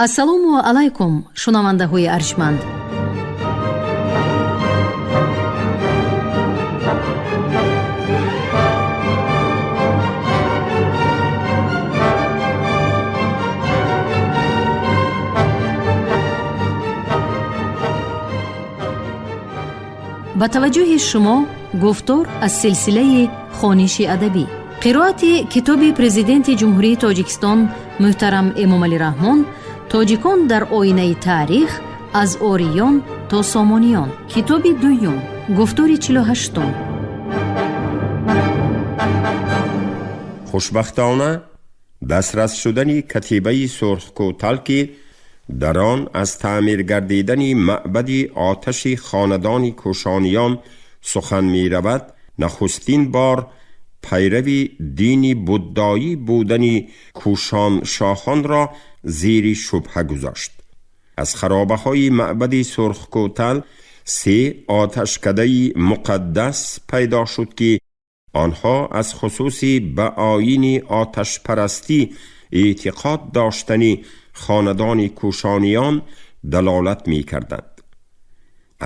Ассалому алайкум, шунавандаҳои арҷманд. Ба таваҷҷӯҳи шумо гуфтор аз силсилаи хониши адабӣ, қироати китоби Президенти Ҷумҳурии Тоҷикистон муҳтарам Эмомалӣ Раҳмон «Тоҷикон дар оинаи таърих: аз ориён то сомониён», китоби дуюм, гуфтори 48-ум. Хушбахтона, дастрас шудани катибаи Сурхкӯтал, ки дар он аз таъмир гардидани маъбади оташи хонадони Кӯшониён сухан меравад, нахустин бор пайрави дини буддоӣ будани кӯшоншоҳонро зери шубҳа гузошт. Аз харобаҳои маъбади Сурхкӯтал се оташкадаи муқаддас пайдо шуд, ки онҳо аз хусуси ба оини оташпарастӣ эътиқод доштани хонадони кӯшониён далолат мекарданд.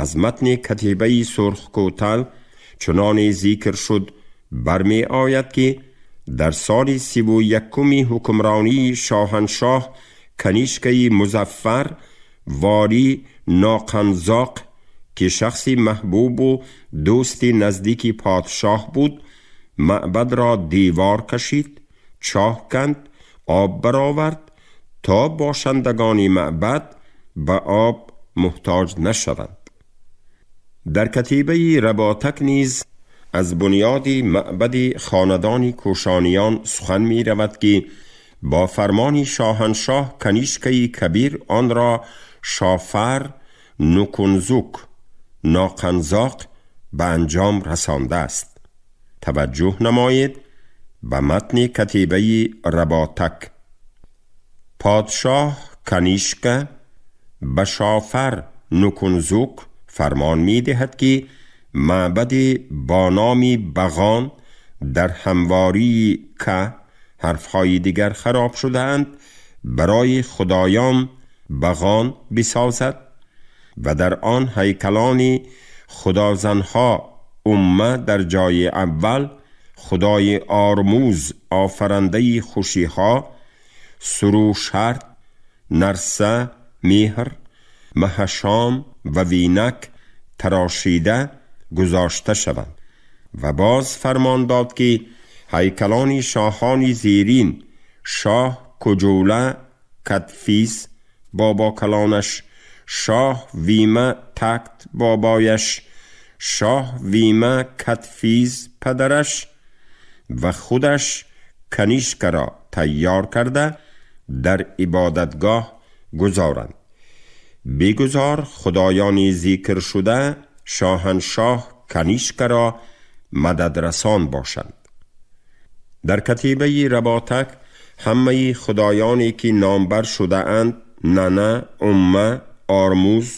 Аз матни катибаи Сурхкӯтал, чуноне зикр шуд, бармеояд, ки дар соли 31-уми ҳукмронии шоҳаншоҳ Канишкаи Музаффар, ворӣ Ноқанзоқ, ки шахси маҳбубу дӯсти наздики подшоҳ буд, маъбадро девор кашид, чоҳ канд, об баровард, то бошандагони маъбад ба об муҳтоҷ нашаванд. Дар катибаи Работак низ аз бунёди маъбади хонадони Кӯшониён сухан меравад, ки бо фармони шоҳаншоҳ Канишкаи Кабир онро Шофар Нукунзук Ноқанзоқ ба анҷом расондааст. Таваҷҷӯҳ намоед ба матни катибаи Работак: подшоҳ Канишка ба Шофар Нукунзук фармон медиҳад, ки маъбади бо номи Бағон дар ҳамвории ка ҳарфҳои дигар хароб шудаанд барои худоён Бағон бисозад ва дар он ҳайкалони худозанҳо Умма дар ҷои аввал, худои Ормуз офарандаи хушиҳо, Сурушарт, Нарса, Меҳр, Маҳашом ва Винак тарошида гузошта шаванд. Ва боз фармон дод, ки ҳайкалони шоҳони зерин: шоҳ Куҷула Кадфиз бобокалонаш, шоҳ Вима Такт бобояш, шоҳ Вима Кадфиз падараш ва худаш Канишкаро тайёр карда дар ибодатгоҳ гузоранд. Бигузор худоёни зикршуда шоҳаншоҳ Канишкаро мададрасан бошанд. Дар катибаи Работак ҳамаи худоёне ки номбар шудаанд, Нана, Умма, Ормуз,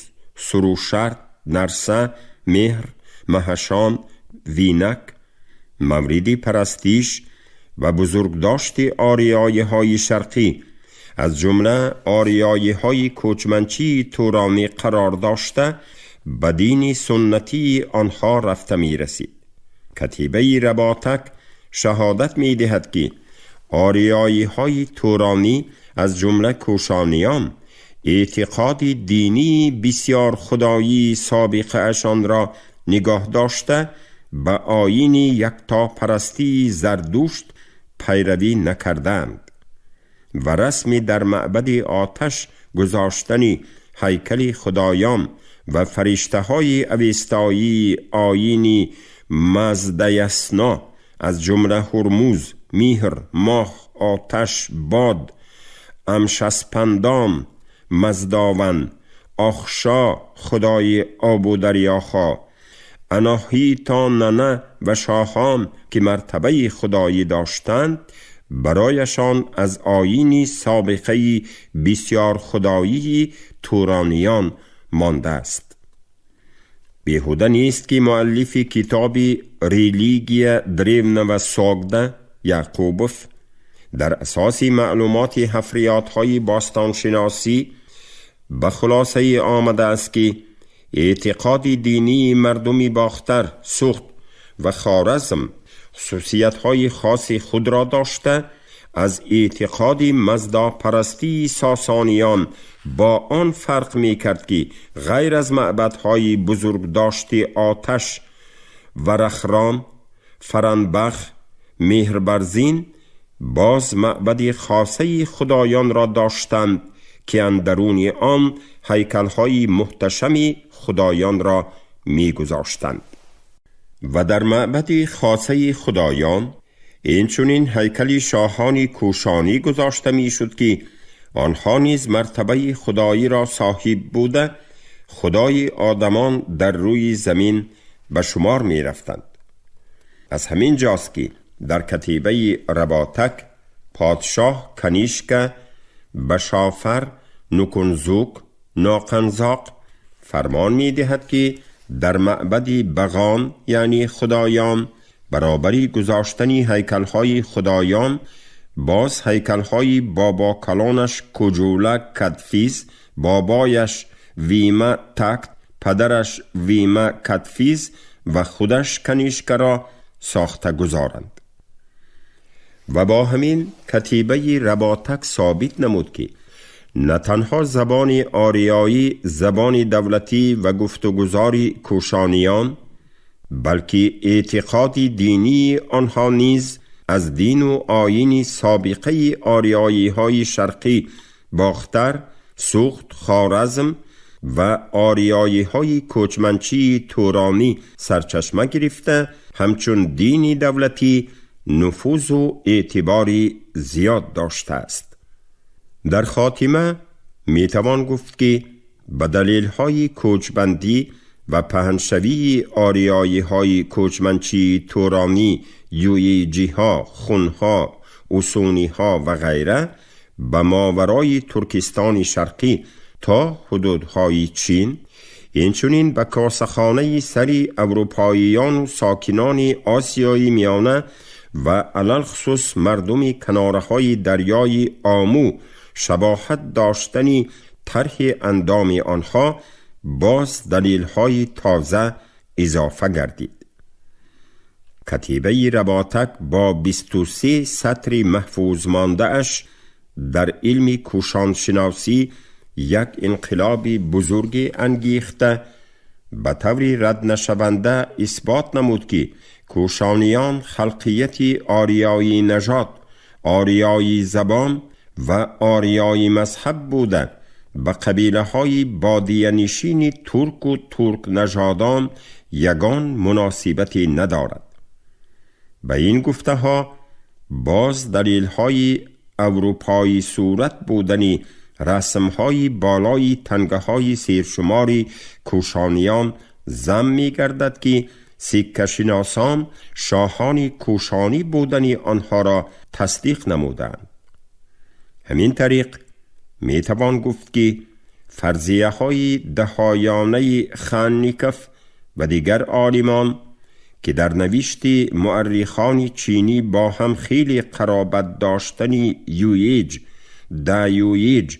Сурушарт, Нарса, Меҳр, Маҳашон, Винак, мавриди парастиш ва бузургдошти ориёиҳои шарқӣ, аз ҷумла ориёиҳои кӯчманчии туронӣ қарор дошта, ба дини суннатии онҳо рафта мерасид. Катибаи Работак шаҳодат медиҳад, ки ориёиҳои туронӣ, аз ҷумла кӯшониён, эътиқоди динии бисёр худоии собиқаашонро нигоҳ дошта, ба оини яктопарастии Зардушт пайравӣ накардаанд ва расми дар маъбади оташ гузоштани ҳайкали худоён ва фариштаҳои авестаии оини Маздаясна, аз ҷумла Ҳурмуз, Миҳр, моҳ, оташ, бод, Амшаспандон, Маздован, Охшо, худои обу дарёҳо, Аноҳито, Нана ва шоҳон, ки мартабаи худоӣ доштанд, барояшон аз оини собиқаи бисёрхудоии турониён мондааст. Беҳуда нест, ки муаллифи китоби «Религия древнего Согда» Яқубов در اساس معلومات حفریات های باستانشناسی به خلاصه آمده است که اعتقاد دینی مردم باختر، سغد و خوارزم خصوصیت های خاص خود را داشته، از اعتقاد مزدا پرستی ساسانیان با آن فرق می کرد که غیر از معبدهای بزرگ داشت آتش و رخران، فرنبخ، مهربرزین، باز معبد خاصه خدایان را داشتند که اندرون آن هیکل‌های محتشم خدایان را می‌گذاشتند. و در معبد خاصه خدایان اینچنین هیکل شاهان کوشانی گذاشته میشد که آنها نیز مرتبه خدایی را صاحب بوده، خدای آدمان در روی زمین به شمار می رفتند. از همین جاست که در کتیبه رباطک پادشاه کنیشک به شافر نکنزوک ناقنزاق فرمان می دهد که در معبد بغان یعنی خدایان برابری گذاشتن هیکل‌های خدایان باز هیکل‌های بابا کلانش کجوله کدفیز، بابایش ویمه تکت، پدرش ویمه کدفیز و خودش کنیشک را ساخته گذارند. و با همین کتیبه رباطک ثابت نمود که نه تنها زبان آریایی زبان دولتی و گفتگزار کوشانیان، بلکه اعتقاد دینی آنها نیز از دین و آیین سابقه آریایی های شرقی باختر، سغد، خوارزم و آریایی های کوچمنچی تورانی سرچشمه گرفته، همچون دینی دولتی نفوذ و اعتباری زیاد داشته است. در خاتمه می توان گفت که به دلیل های کوچبندی و پهنشوی آریایی های کوچمنچی تورانی، یویجی ها، خون ها، اوسونی ها و غیره به ماورای ترکستان شرقی تا حدودهای چین، اینچنین به کاسخانه سری اروپاییان و ساکنان آسیای میانه و علالخصوص مردم کناره های دریای آمو شباهت داشتن طرح اندام آنها باز دلیل های تازه اضافه گردید. کتیبه رباطک با 23 سطر محفوظ مانده اش در علم کوشانشناسی یک انقلاب بزرگ انگیخته، به طوری رد نشونده اثبات نمود که کوشانیان خلقیت آریایی نژاد، آریایی زبان و آریایی مذهب بوده، به قبیله های بادیه نشین ترک و ترک نژادان یگان مناسبتی ندارد. به این گفته ها باز دلیل های اروپایی صورت بودن رسم های بالای تنگه های سیرشماری کوشانیان زم می گردد که سکه شناسان شاهان کوشانی بودن آنها را تصدیق نمودند. همین طریق می توان گفت که فرضیه های دهایانه خانیکف و دیگر عالمان که در نوشت مؤرخان چینی با هم خیلی قرابت داشتن یویج، دایویج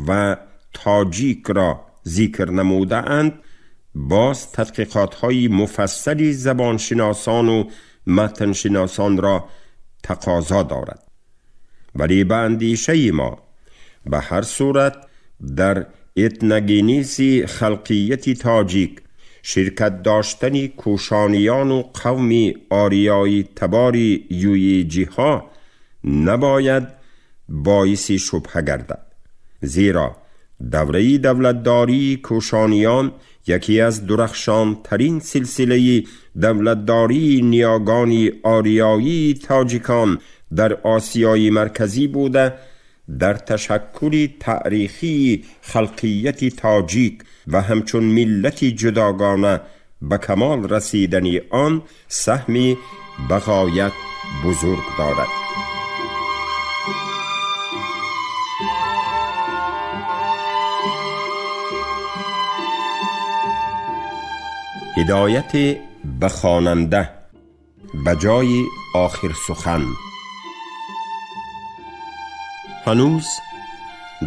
و تاجیک را ذکر نموده اند، باز تحقیقات های مفصل زبانشناسان و متنشناسان را تقاضا دارد. ولی به اندیشه ما به هر صورت در اتنگینیز خلقیت تاجیک شرکت داشتن کوشانیان و قوم آریایی تبار یویجی ها نباید باعث شبهه گردد، زیرا دوره دولتداری کوشانیان یکی از درخشان ترین سلسله دولتداری نیاگان آریایی تاجیکان در آسیای مرکزی بوده، در تشکل تاریخی خلقیت تاجیک و همچون ملت جداگانه به کمال رسیدن آن سهمی بغایت بزرگ دارد. هدایت به خواننده به جای آخر سخن. Ҳанӯз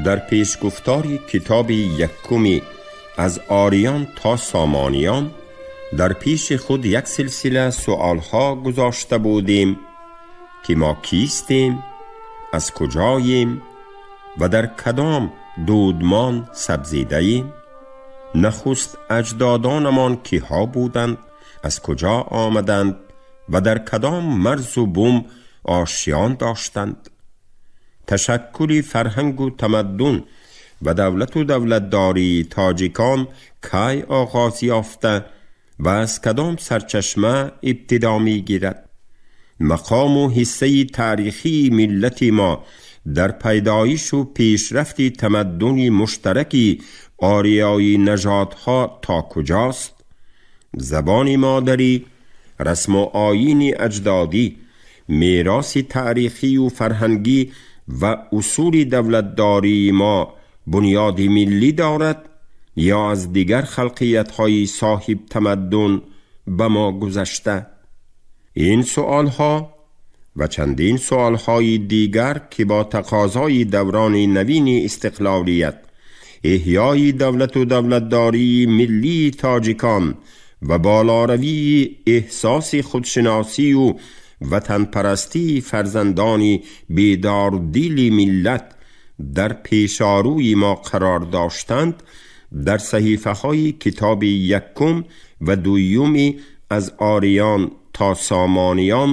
дар пешгуфтори китоби якуми «Аз ориён то сомониён» дар пеши худ як силсила суолҳо гузошта будем, ки мо кистем, аз куҷоем ва дар кадом дудмон сабзидаем, нахуст аҷдодонамон киҳо буданд, аз куҷо омаданд ва дар кадом марзу бум ошиён доштанд, ташаккули фарҳангу тамаддун ва давлату давлатдории тоҷикон кай оғоз ёфта ва аз кадом сарчашма ибтидо мегирад, мақому ҳиссаи таърихии миллати мо дар пайдоишу пешрафти тамаддуни муштараки ориёи нажодҳо то куҷост, забони модарӣ, расму оини аҷдодӣ, мероси таърихию фарҳангӣ ва усули давлатдории мо бунёди миллӣ дорад ё аз дигар халқиятҳои соҳибтамаддун ба мо гузашта. Ин суолҳо ва чандин суолҳои дигар, ки бо тақозои даврони навини истиқлолият, эҳёи давлату давлатдории миллии тоҷикон ва болоравии эҳсоси худшиносию ватанпарастии фарзандони бедордили миллат дар пешорӯи мо қарор доштанд, дар саҳифаҳои китоби якум ва дуюми «Аз ориён то сомониён»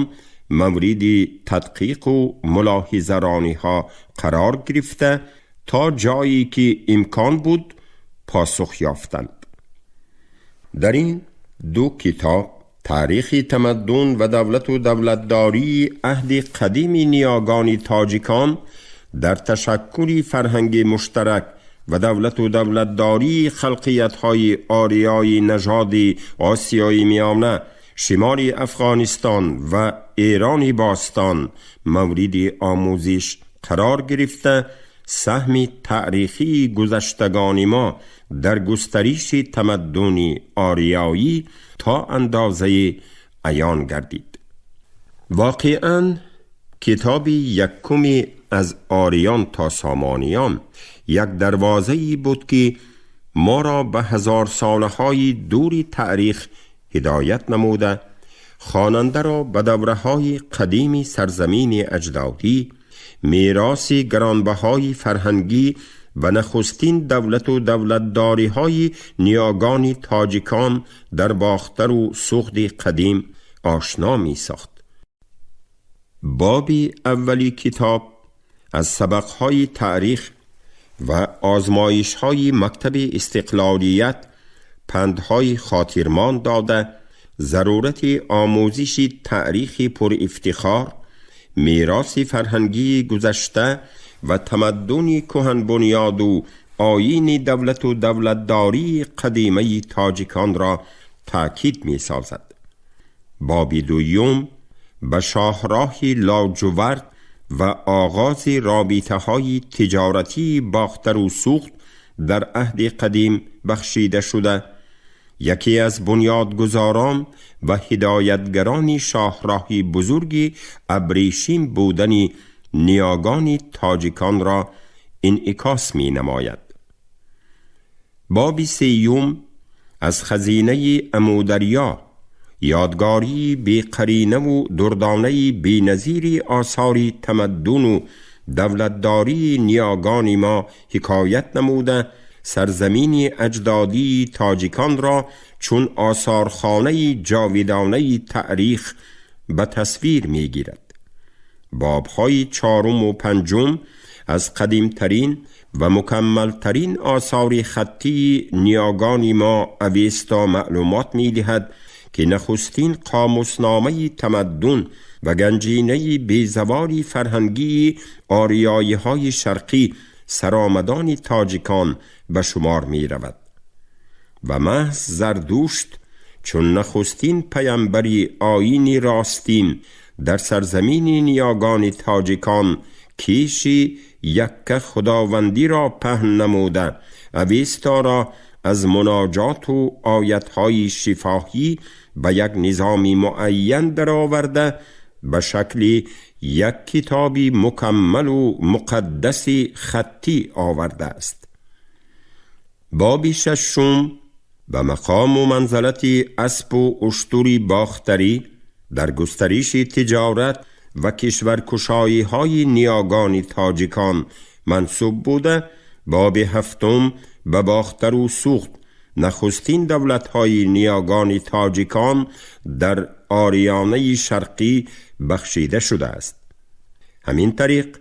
мавриди тадқиқу мулоҳизарониҳо қарор гирифта, то ҷое ки имкон буд, посух ёфтанд. Дар ин ду китоб таърихи тамаддун ва давлату давлатдории аҳди қадими ниёгони тоҷикон дар ташаккули фарҳанги муштарак ва давлату давлатдории халқиятҳои ориёи нажоди Осиёи Миёна, шимоли Афғонистон ва Эрони бостон мавриди омӯзиш қарор гирифта, саҳми таърихии гузаштагони мо дар густариши тамаддуни ориёӣ то андозае аён гардид. Воқеан, китоби якуми «Аз ориён то сомониён» як дарвозае буд, ки моро ба ҳазорсолаҳои дури таърих ҳидоят намуда, хонандаро ба давраҳои қадими сарзамини аҷдодӣ, мероси гаронбаҳои фарҳангӣ ва нахустин давлату давлатдориҳои ниёгони тоҷикон дар Бохтару Суғди қадим ошно месохт. Боби аввали китоб аз сабақҳои таърих ва озмоишҳои мактаби истиқлолият пандҳои хотирмон дода, зарурати омӯзиши таърихи пурифтихор, мероси фарҳангии гузашта ва тамаддуни кӯҳанбунёду оини давлату давлатдории қадимаи тоҷиконро таъкид месозад. Боби дуюм ба шоҳроҳи лоҷувард ва оғози робитаҳои тиҷоратии Бохтару Суғд дар аҳди қадим бахшида шуда, яке аз бунёдгузорон ва ҳидоятгарони шоҳроҳи бузурги абрешим будани ниёгони тоҷиконро инъикос менамояд. Боби сеюм аз хазинаи Амударё, ёдгории беқаринаву дурдонаи беназири осори тамаддуну давлатдории ниёгони мо ҳикоят намуда, сарзамини аҷдодии тоҷиконро чун осорхонаи ҷовидонаи таърих ба тасвир мегирад. Бобҳои чоруму панҷум аз қадимтарин ва мукаммалтарин осори хаттии ниёгони мо Авесто маълумот медиҳад, ки нахустин қомусномаи тамаддун ва ганҷинаи безаволи фарҳангии ориёиҳои шарқӣ, саромадони тоҷикон ба шумор меравад ва маҳз Зардушт чун нахустин паямбари оини ростин дар сарзамини ниёгони тоҷикон киши якка худовандиро паҳн намуда, Авесторо аз муноҷоту оятҳои шифоҳӣ ба як низоми муайян дароварда, ба шакли یک کتابی مکمل و مقدس خطی آورده است. باب ششم به مقام و منزلت اسب و اشتری باختری در گسترش تجارت و کشورکشایی های نیاگان تاجیکان منسوب بوده، باب هفتم به باختر و سوخت نخستین دولت های نیاگان تاجیکان در آریانه شرقی بخشیده شده است. همین طریق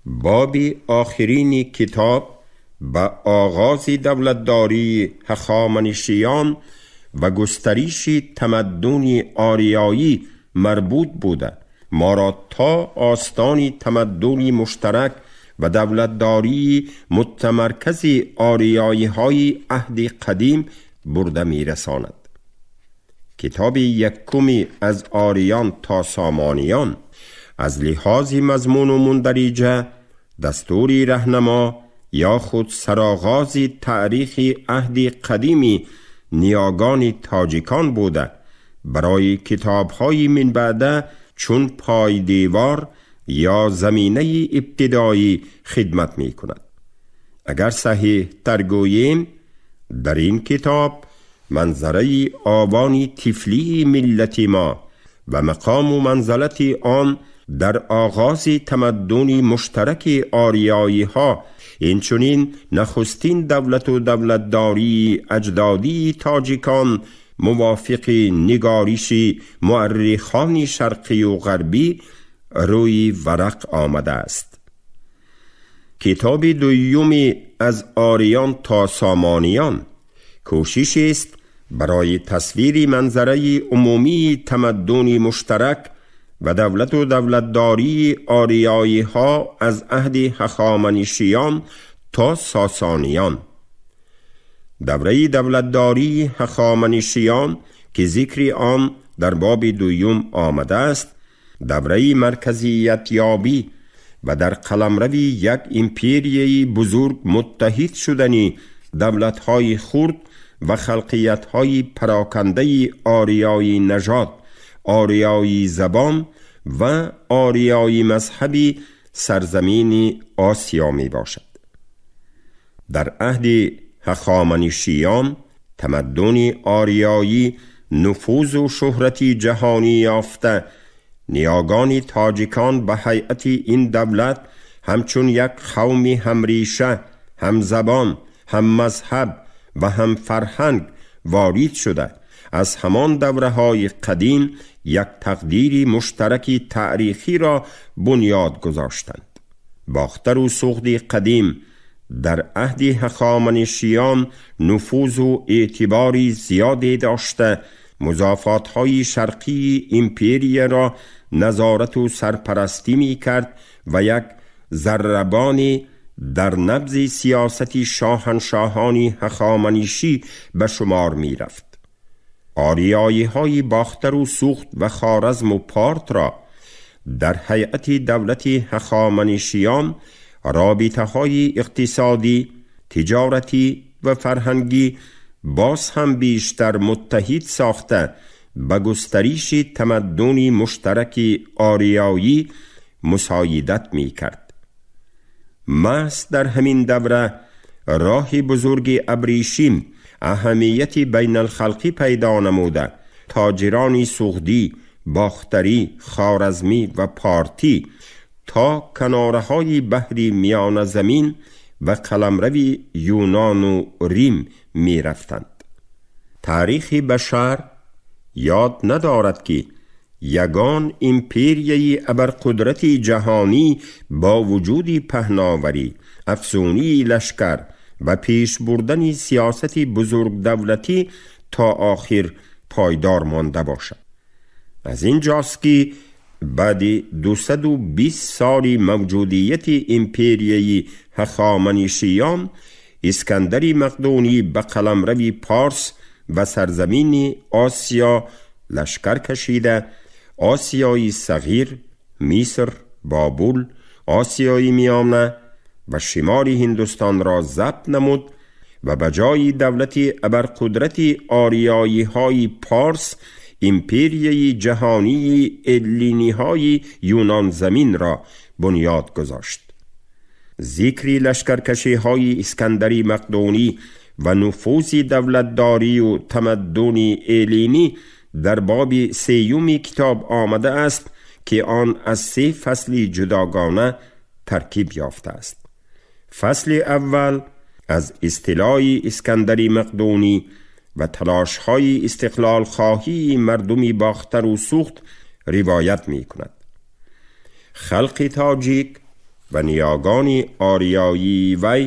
باب آخرین کتاب به آغاز دولتداری هخامنشیان و گسترش تمدن آریایی مربوط بوده، ما را تا آستان تمدن مشترک و دولتداری متمرکز آریایی های عهد قدیم برده می رساند. کتاب یکمی از آریان تا سامانیان از لحاظ مضمون و مندرجه دستوری رهنما یا خود سرآغاز تاریخ عهد قدیم نیاگان تاجیکان بوده، برای کتاب‌های من بعده چون پای دیوار یا زمینه ابتدایی خدمت می کند. اگر صحیح تر گوییم، در این کتاب منظره آوان طفلی ملت ما و مقام و منزلت آن در آغاز تمدن مشترک آریایی ها، اینچنین نخستین دولت و دولتداری اجدادی تاجیکان موافق نگارش مورخان شرقی و غربی روی ورق آمده است. کتاب دوم از آریان تا سامانیان کوشش است برای تصویر منظره عمومی تمدن مشترک و دولت و دولتداری آریایی ها از عهد هخامنشیان تا ساسانیان. دوره دولتداری هخامنشیان که ذکر آن در باب دوم آمده است، دوره مرکزیت یابی و در قلمرو یک امپریه بزرگ متحد شدن دولت‌های خرد و خلقیت‌های پراکنده آریایی نژاد، آریایی زبان و آریایی مذهبی سرزمین آسیا می باشد. در عهد هخامنشیان تمدن آریایی نفوذ و شهرت جهانی یافته، نیاگان تاجیکان به هیئت این دولت همچون یک قوم همریشه، همزبان، هم مذهب و هم فرهنگ وارد شده، از همان دوره‌های قدیم یک تقدیر مشترک تاریخی را بنیاد گذاشتند. باختر و سغد قدیم در عهد هخامنشیان نفوذ و اعتبار زیادی داشته، مضافات‌های شرقی امپریه را نظارت و سرپرستی می کرد و یک ضربان در نبض سیاست شاهنشاهان هخامنشی به شمار می رفت. آریایی های باختر و سوخت و خوارزم و پارت را در هیئت دولت هخامنشیان رابطه های اقتصادی، تجارتی و فرهنگی باز هم بیشتر متحد ساخته، به گسترش تمدن مشترک آریایی مساعدت می کرد. محض در همین دوره راه بزرگ ابریشیم اهمیت بین الخلقی پیدا نموده، تاجران سغدی، باختری، خوارزمی و پارتی تا کناره‌های بحر میان زمین و قلمرو یونان و ریم می رفتند. تاریخ بشر یاد ندارد که یگان امپریه ابرقدرت جهانی با وجود پهناوری، افزونی لشکر و پیش بردن سیاست بزرگ دولتی تا آخر پایدار مانده باشد. از این جاست که بعد 220 سال موجودیت امپریه هخامنشیان، اسکندر مقدونی به قلمرو پارس و سرزمین آسیا لشکر کشیده، آسیای صغیر، مصر، بابل، آسیای میانه و شمال هندوستان را ضبط نمود و به جای دولت ابرقدرت آریایی های پارس империяи ҷаҳонии эллиниҳои юнонзамин ро бунёд гузошт. Зикри лашкаркашиҳои Искандари Мақдунӣ ва нуфузи давлатдорию тамаддуни эллинӣ дар боби сеюми китоб омада аст, ки он аз се фасли ҷудогона таркиб ёфтааст. Фасли аввал аз истилои Искандари Мақдунӣ ва талошҳои истиқлолхоҳии мардуми Бохтару Суғд ривоят мекунад. Халқи тоҷик ва ниёгони ориёии вай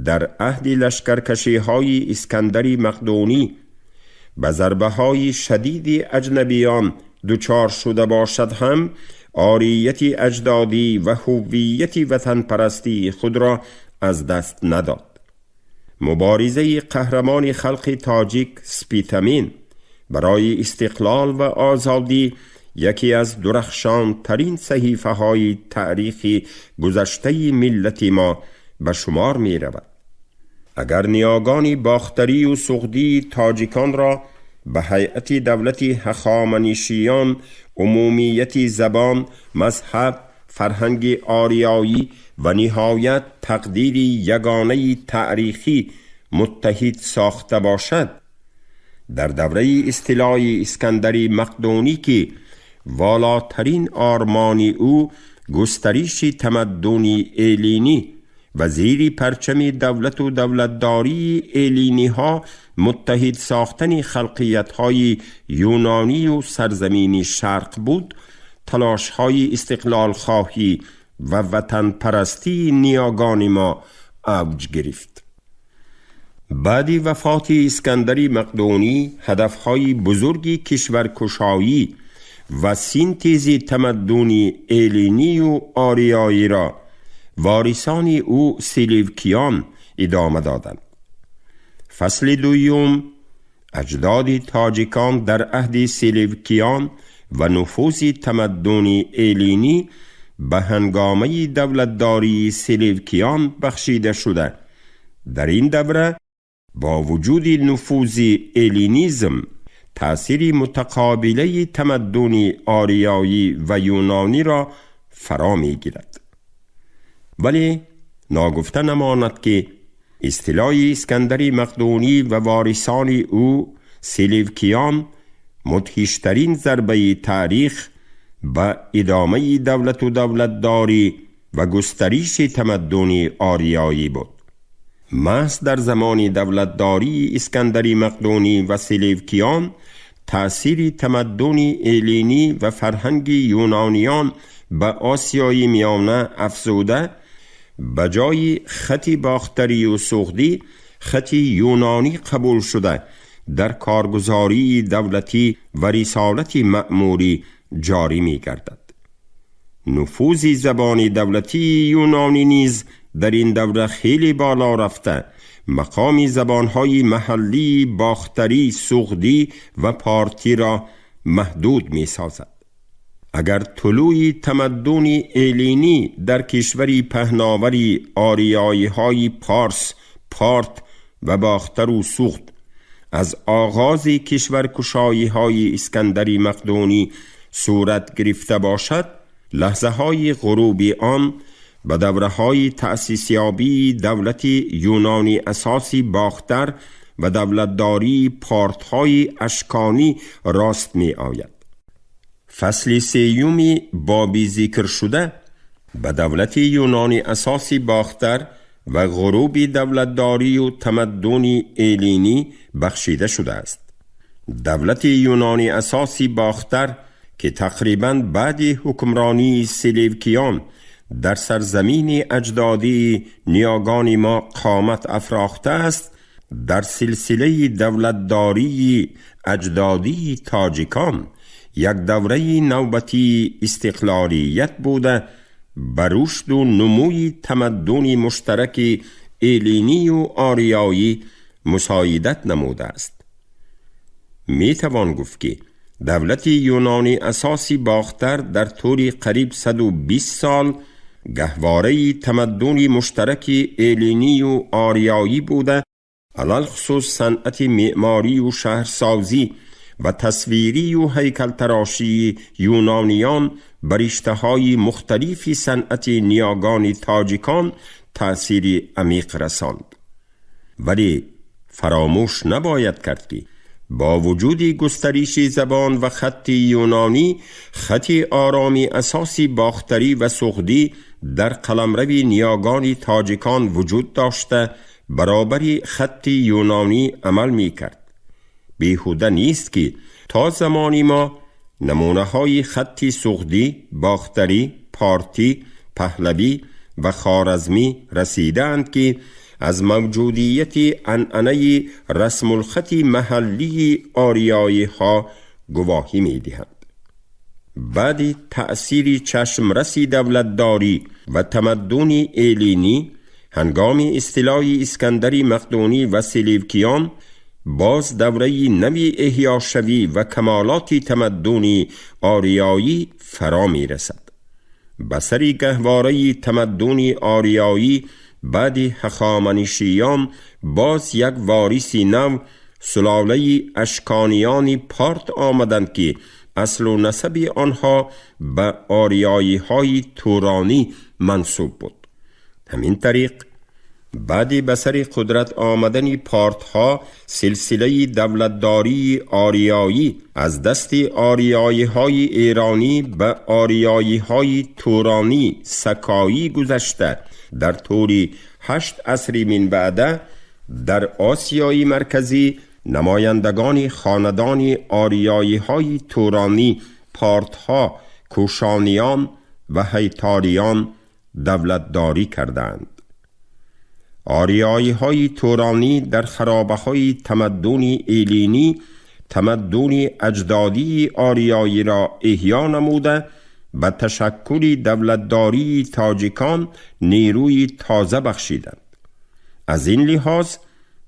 дар аҳди лашкаркашиҳои Искандари Мақдунӣ ба зарбаҳои шадиди аҷнабиён дучор шуда бошад ҳам, орияти аҷдодӣ ва ҳуввияти ватанпарастии худро аз даст надод. Муборизаи қаҳрамони халқи тоҷик Спитамен барои истиқлол ва озодӣ яке аз дурахшонтарин саҳифаҳои таърихи гузаштаи миллати мо ба шумор меравад. Агар ниёгони бохтарию суғдии тоҷиконро ба ҳайати давлати ҳахоманишиён умумияти забон, мазҳаб, фарҳанги ориёӣ ва ниҳоят тақдири ягонаи таърихӣ муттаҳид сохта бошад, дар давраи истилои Искандари Мақдунӣ, ки волотарин ормони ӯ густариши тамаддуни эллинӣ ва зери парчами давлату давлатдории эллиниҳо муттаҳид сохтани халқиятҳои юнонию сарзамини шарқ буд, талошҳои истиқлолхоҳӣ ва ватанпарастии ниёгони мо авҷ гирифт. Баъди вафоти Искандари Мақдунӣ ҳадафҳои бузурги кишваркушоӣ ва синтези тамаддуни эллинию ориёиро ворисони ӯ селевкиён идома доданд. Фасли дуюм аҷдоди тоҷикон дар аҳди селевкиён ва нуфузи тамаддуни эллинӣ ба ҳангомаи давлатдории селевкиён бахшида шуда, дар ин давра бо вуҷуди нуфузи эллинизм таъсири мутақобилаи тамаддуни ориёӣ ва юнониро фаро мегирад. Вале ногуфта намонад, ки истилои Искандари Мақдунӣ ва ворисони ӯ селевкиён мудҳиштарин зарбаи таърих ба идомаи давлату давлатдорӣ ва густариши тамаддуни ориёӣ буд. Маҳз дар замони давлатдории Искандари Мақдунӣ ва селевкиён таъсири тамаддуни эллинӣ ва фарҳанги юнониён ба Осиёи Миёна афзуда, ба ҷои хати бохтарию суғдӣ хати юнонӣ қабул шуда, дар коргузории давлатӣ ва рисолати маъмурӣ ҷорӣ мегардад. Нуфузи забони давлатии юнонӣ низ дар ин давра хеле боло рафта, мақоми забонҳои маҳаллии бохтарӣ, суғдӣ ва портиро маҳдуд месозад. Агар тулӯи тамаддуни эллинӣ дар кишвари паҳновари ориёиҳои парс, порт ва бохтару суғд аз оғози кишваркушоиҳои Искандари Мақдунӣ сурат гирифта бошад, лаҳзаҳои ғуруби он ба давраҳои таъсисёбии давлати юнони асоси Бохтар ва давлатдории портҳои ашконӣ рост меояд. Фасли сеюми боби зикршуда ба давлати юнони асоси Бохтар ва ғуруби давлатдорию тамаддуни эллинӣ бахшида шудааст. Давлати юнони асоси Бохтар, ки тақрибан баъди ҳукмронии селевкиён дар сарзамини аҷдодии ниёгони мо қомат афрохтааст, дар силсилаи давлатдории аҷдодии тоҷикон як давраи навбатии истиқлолият буда, ба рушду нумӯи тамаддуни муштараки эллинию ориёӣ мусоидат намудааст. Метавон гуфт, ки давлати юнони асоси Бохтар дар тӯли қариб 120 сол гаҳвораи тамаддуни муштараки эллинию ориёӣ буда, алалхусус санъати меъморию шаҳрсозӣ و تصویری و هیکل‌تراشی یونانیان بر رشته‌های مختلف صنعت نیاگان تاجیکان تأثیر عمیق رساند. ولی فراموش نباید کرد که با وجود گسترش زبان و خط یونانی، خط آرامی اساسی باختری و سغدی در قلمرو نیاگان تاجیکان وجود داشته برابر خط یونانی عمل می کرد. بیهوده نیست که تا زمانی ما نمونه های خط سغدی، باختری، پارتی، پهلوی و خوارزمی رسیدند که از موجودیت عنعنه رسم الخط محلی آریایی ها گواهی می دهند. بعد تأثیر چشمرسی دولتداری و تمدن ایلینی، هنگام استیلای اسکندری مقدونی و سلیوکیان، باز دوره نوی احیا شوی و کمالات تمدن آریایی فرا می رسد. بسری گهواره تمدن آریایی بعد هخامنشیان باز یک وارث نو، سلاله اشکانیان پارت آمدند که اصل و نسب آنها به آریایی های تورانی منسوب بود. همین طریق بعد به سر قدرت آمدن پارت ها، سلسله دولتداری آریایی از دست آریایی های ایرانی به آریایی های تورانی سکایی گذشته در طول 8 عصر من بعد در آسیای مرکزی نمایندگان خاندان آریایی های تورانی، پارت ها، کوشانیان و هیتاریان دولتداری کردند. آریایی های تورانی در خرابه های تمدن ایلینی تمدن اجدادی آریایی را احیا نموده به تشکل دولتداری تاجیکان نیروی تازه بخشیدند. از این لحاظ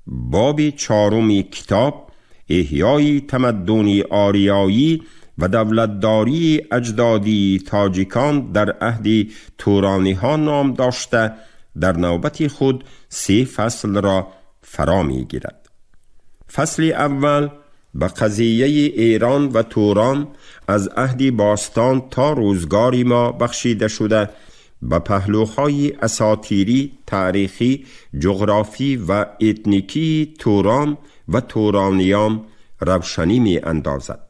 باب 4 کتاب احیای تمدن آریایی و دولتداری اجدادی تاجیکان در عهد تورانی ها نام داشته در نوبت خود 3 فصل را فرا می گیرد. فصل اول به قضیه ایران و توران از عهد باستان تا روزگار ما بخشیده شده به پهلوهای اساطیری، تاریخی، جغرافی و اتنیکی توران و تورانیان روشنی می اندازد.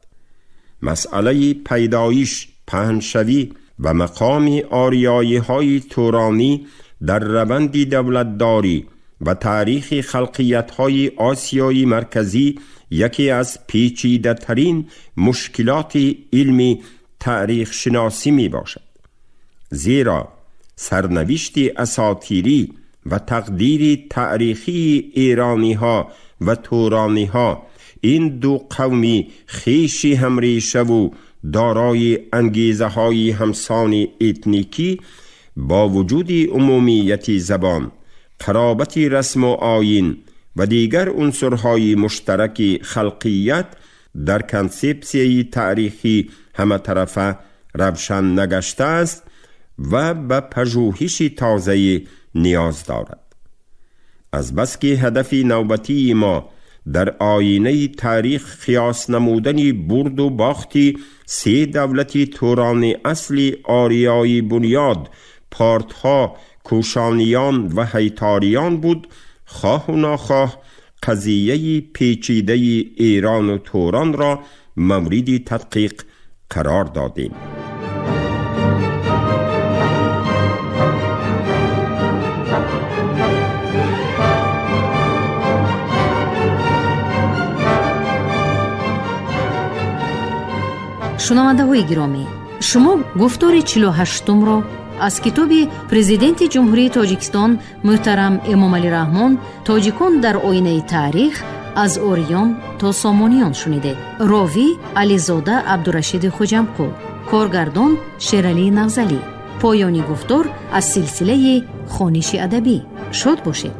مسئله پیدایش، پهنشوی و مقام آریایی های تورانی در روند دولتداری و تاریخ خلقیت‌های آسیای مرکزی یکی از پیچیده‌ترین مشکلات علمی تاریخ شناسی می باشد. زیرا سرنوشت اساطیری و تقدیر تاریخی ایرانی ها و تورانی ها، این دو قومی خویشی همریشه و دارای انگیزه های همسان اتنیکی، با وجود عمومیت زبان، قرابت رسم و آیین و دیگر عنصرهای مشترک خلقیت در کنسپسیه تاریخی همه طرفه روشن نگشته است و به پژوهش تازه نیاز دارد. از بس که هدف نوبتی ما در آینه تاریخ قیاس نمودن برد و باختی 3 دولت توران اصلی آریایی بنیاد، پارتها، کوشانیان و هیتاریان بود، خواه و ناخواه قضیه پیچیده ایران و توران را مورد تدقیق قرار دادیم. Шунавандаҳои гиромӣ, шумо гуфтори 48-умро аз китоби Президенти Ҷумҳурии Тоҷикистон муҳтарам Эмомалӣ Раҳмон «Тоҷикон дар оинаи таърих аз ориён то сомониён» шунидед. Ровӣ Ализода Абдурашиди Хуҷамқул, коргардон Шералӣ Навзалӣ. Поёни гуфтор аз силсилаи хониши адабӣ. Шод бошед.